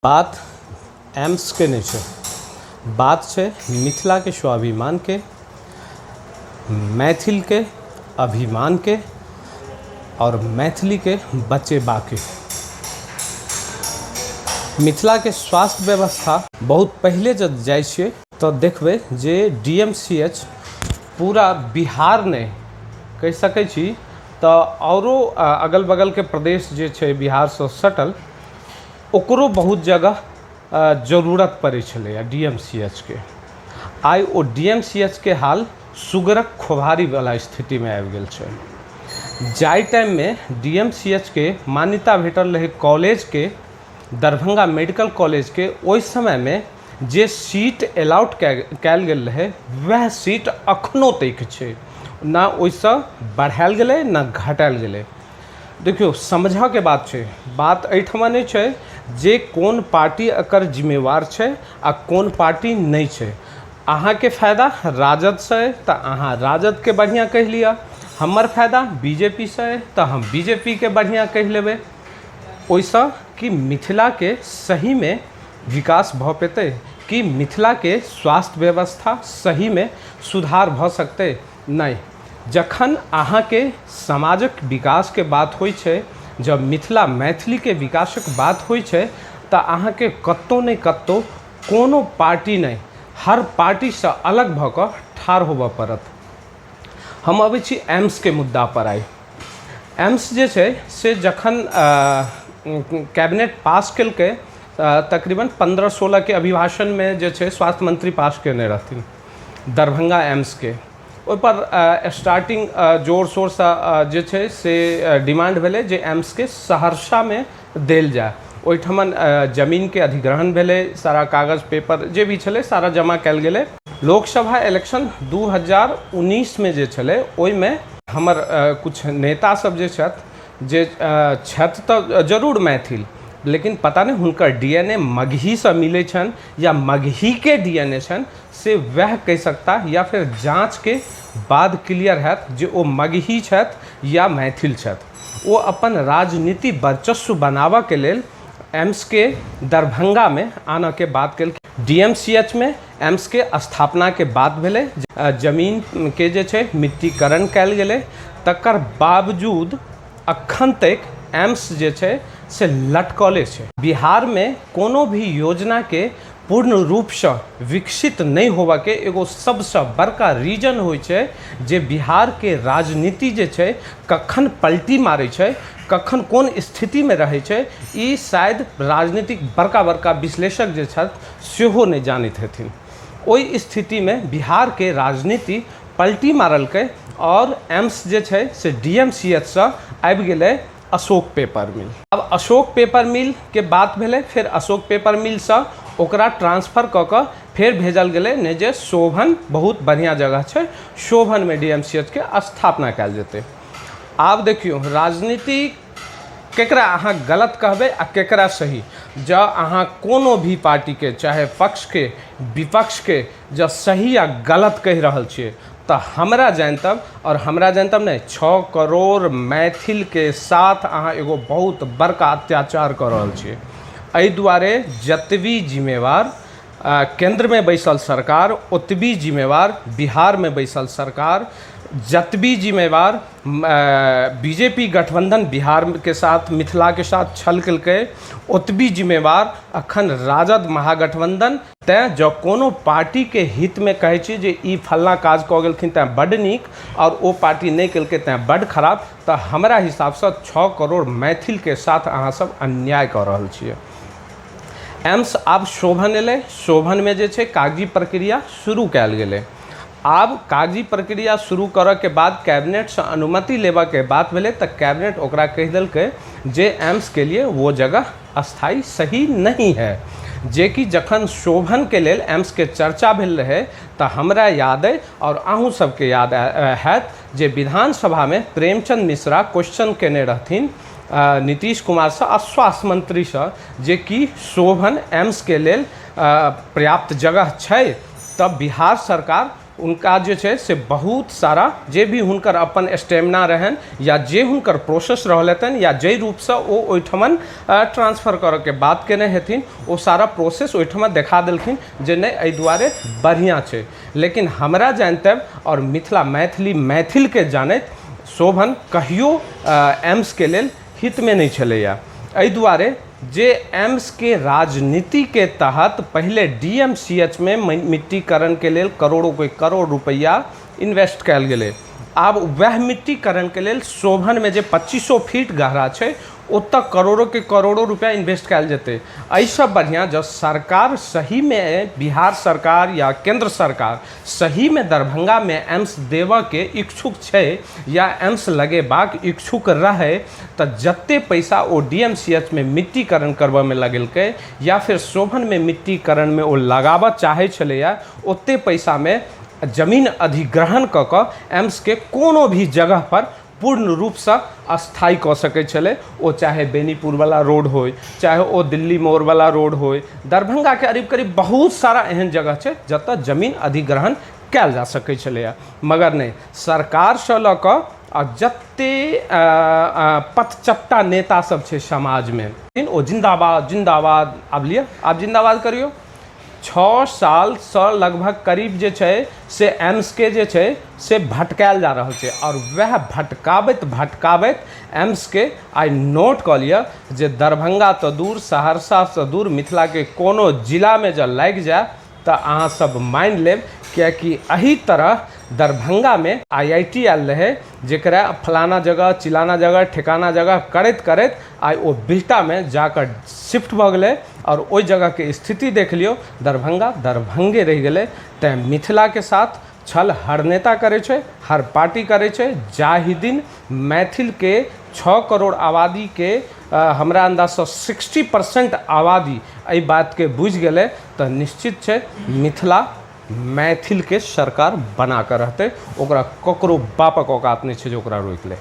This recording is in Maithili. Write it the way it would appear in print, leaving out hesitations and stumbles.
बात एम्सके नहि छै, बात छै मिथिलाके स्वाभिमानके, मैथिलके अभिमानके आओर मैथिलीके बचेबाके। मिथिलाके स्वास्थ्य व्यवस्था बहुत पहिले जब जाइ छियै तऽ देखबै जे डी एम सी एच पूरा बिहार नहि कहि सकै छी तऽ आओरो अगल बगलके प्रदेश जे छै बिहारसँ सटल, ओकरो बहुत जगह जरूरत पड़ै छलैए डी एम सी एच के। I O D M C H के हाल सुगरक खोभारीवला स्थितिमे आबि गेल छै। जाहि टाइममे डी एम सी एच के मान्यता भेटल रहै कॉलेजके, दरभंगा मेडिकल कॉलेजके, ओहि समयमे जे सीट एलाउट कयल गेल रहै, वएह सीट अखनो तक छै। ने ओहिसँ बढ़ायल गेलै, ने घटायल गेलै। देखियौ, समझऽके बात छै। बात एहिठमा नहि छै जे कोन पार्टी एकर जिम्मेवार छै आ कोन पार्टी नहि छै। अहाँके फायदा राजदसँ अइ तऽ अहाँ राजदके बढ़िआँ कहि लिअ, हमर फायदा बी जे पी सँ अइ तऽ हम बी जे पी के बढ़िआँ कहि लेबै। ओहिसँ कि मिथिलाके सहीमे विकास भऽ पेतै? कि मिथिलाके स्वास्थ्य व्यवस्था सहीमे सुधार भऽ सकतै? नहि। जखन अहाँके समाजक विकासके बात होइ छै, जब मिथिला मैथिलीके विकासक बात होइ छै, तऽ अहाँके कतहु ने कतहु कोनो पार्टी नहि, हर पार्टीसँ अलग भऽ कऽ ठाढ़ होबऽ पड़त। हम अबै छी एम्सके मुद्दापर। आइ एम्स जे छै से जखन कैबिनेट पास केलकै, तकरीबन 15-16के अभिभाषणमे जे छै स्वास्थ्य मंत्री पास केने रहथिन दरभंगा एम्सके। ओहिपर स्टार्टिंग जोर शोरसँ जे छै से डिमांड भेलै जे एम्सके सहरसामे देल जाय। ओहिठमन जमीनके अधिग्रहण भेलै, सारा कागज पेपर जे भी छलै सारा जमा कयल गेलै। लोकसभा इलेक्शन 2019मे जे छलै, ओहिमे हमर किछु नेता सब जे छथि, जे छथि तऽ जरूर मैथिल, लेकिन पता नहि हुनकर डी एन ए मगहीसँ मिलै छनि या मगहीके डी एन ए छनि, से वएह कहि सकता या फेर जाँचके बाद क्लियर हैत जे ओ मगही छथि या मैथिल छथि। ओ अपन राजनीति वर्चस्व बनाबऽके लेल एम्सके दरभंगामे आनऽके बात केलखिन। डी एम सी एच मे एम्सके स्थापनाके बात भेलै, जमीनके जे छै मिट्टीकरण कयल गेलै, तकर बावजूद अखन तक एम्स जे छै से लटकले छै। बिहारमे कोनो भी योजनाके पूर्ण रूपसँ विकसित नहि होबऽके एगो सबसँ बड़का रीजन होइ छै जे बिहारके राजनीति जे छै कखन पलटी मारै छै, कखन कोन स्थितिमे रहै छै, ई शायद राजनीतिक बड़का बड़का विश्लेषक जे छथि सेहो नहि जानैत हेथिन। ओहि स्थितिमे बिहारके राजनीति पलटी मारलकै आओर एम्स जे छै से डी एम सी एच सँ आबि गेलै अशोक पेपर मिल। आब अशोक पेपर मिलके बात भेलै, फेर अशोक पेपर मिलसँ ओकरा ट्रांसफर कऽ कऽ फेर भेजल गेलै ने जे शोभन बहुत बढ़िआँ जगह छै, शोभनमे डी एम सी एच के स्थापना कयल जेतै। आब देखियौ, राजनीति केकरा अहाँ गलत कहबै आ केकरा सही। जँ अहाँ कोनो भी पार्टीके, चाहे पक्षके विपक्षके, जँ सही आ गलत कहि रहल छियै तऽ हमरा जानतब, आओर हमरा जानतब नहि, 6 करोड़ मैथिलके साथ अहाँ एगो बहुत बड़का अत्याचार कऽ रहल छियै। एहि दुआरे जतबी जिम्मेवार केन्द्रमे बैसल सरकार, ओतबी जिम्मेवार बिहारमे बैसल सरकार, जतबी जिम्मेवार बी जे पी गठबन्धन बिहारके साथ, मिथिलाके साथ छल केलकै, ओतबी जिम्मेवार अखन राजद महागठबन्धन। तैँ जँ कोनो पार्टीके हितमे कहै छी जे ई फल्लाँ काज कऽ गेलखिन तैँ बड्ड नीक आओर ओ पार्टी नहि केलकै तैँ बड्ड खराब, तऽ हमरा हिसाबसँ 6 करोड़ मैथिलके साथ अहाँसभ अन्याय कऽ रहल छियै। एम्स आब शोभन एलै। शोभनमे जे छै कागजी प्रक्रिया शुरू कयल गेलै। आब कागजी प्रक्रिया शुरू करऽके बाद कैबिनेटसँ अनुमति लेबऽके बात भेलै, तऽ कैबिनेट ओकरा कहि देलकै जे एम्सके लिए वो जगह अस्थायी सही नहीं है। जेकि जखन शोभनके लेल एम्सके चर्चा भेल रहै, तऽ हमरा याद अइ आओर अहूँ सबके याद हैत जे विधानसभामे प्रेमचंद मिश्रा क्वेश्चन केने रहथिन नीतीश कुमारसँ आ स्वास्थ्य मंत्रीसँ जे कि शोभन एम्सके लेल पर्याप्त जगह छै, तऽ बिहार सरकार हुनका जे छै से बहुत सारा जे भी हुनकर अपन स्टेमिना रहनि या जे हुनकर प्रोसेस रहल हेतनि या जाहि रूपसँ ओ ओहिठमन ट्रांसफर करऽके बात केने हेथिन, ओ सारा प्रोसेस ओहिठमा देखा देलखिन जे नहि, एहि दुआरे बढ़िआँ छै। लेकिन हमरा जानिते आओर मिथिला मैथिली मैथिलके जानैत शोभन कहियो एम्सके लेल हितमे नहि छलैए, एहि दुआरे जे एम्सके राजनीतिके तहत पहिले डी एम सी एच मे मिट्टीकरणके लेल करोड़ोके करोड़ रुपैआ इन्वेस्ट कयल गेलै। आब वएह मिट्टीकरणके लेल शोभनमे जे 2500 फीट गहरा छै, ओतऽ करोड़ोके करोड़ो रुपैआ इन्वेस्ट कयल जेतै। एहिसँ बढ़िआँ जँ सरकार सहीमे, बिहार सरकार या केन्द्र सरकार सहीमे दरभंगामे एम्स देबऽके इच्छुक छै या एम्स लगेबाक इच्छुक रहै, तऽ जते पैसा ओ डी एम सी H मे मिट्टीकरण करबऽमे लगेलकै या फेर शोभनमे मिट्टीकरणमे ओ लगाबऽ चाहै छलैए, ओते पैसामे जमीन अधिग्रहण कऽ कऽ एम्सके कोनो भी जगहपर पूर्ण रूपसँ स्थायी कऽ सकै छलै। ओ चाहे बेनीपुरवला रोड होइ, चाहे ओ दिल्ली मोड़वला रोड होइ, दरभंगाके करीब करीब बहुत सारा एहन जगह छै जतऽ जमीन अधिग्रहण कयल जा सकै छलैए। मगर नहि, सरकारसँ लऽ कऽ आ जते पथचट्टा नेता सब छै समाजमे, ओ जिन्दाबाद जिन्दाबाद। आब लिअ, आब जिन्दाबाद करियौ। 6 सालसँ लगभग करीब जे छै से एम्सके जे छै से भटकायल जा रहल छै, आओर वएह भटकाबैत भटकाबैत एम्सके आइ नोट कऽ लिअ जे दरभंगा तऽ दूर, सहरसासँ दूर, मिथिलाके कोनो जिलामे जँ लागि जाय तऽ अहाँ सब मानि लेब, कियाकि एहि तरह दरभंगामे आई I T आयल रहै, जकरा फलाना जगह चिलाना जगह ठेकाना जगह करैत करैत आइ ओ बिहटामे जाकऽ शिफ्ट भऽ गेलै, आओर ओहि जगहके स्थिति देख लियौ, दरभंगा दरभंगे रहि गेलै। तैँ मिथिलाके साथ छल हर नेता करै छै, हर पार्टी करै छै। जाहि दिन मैथिलके 6 करोड़ आबादीके हमरा अन्दाजसँ 60% आबादी एहि बातके बुझि गेलै, तऽ निश्चित छै मिथिला मैथिलके सरकार बना कऽ रहतै। ओकरा ककरो बापक औकात नहि छै जे ओकरा रोकि लै।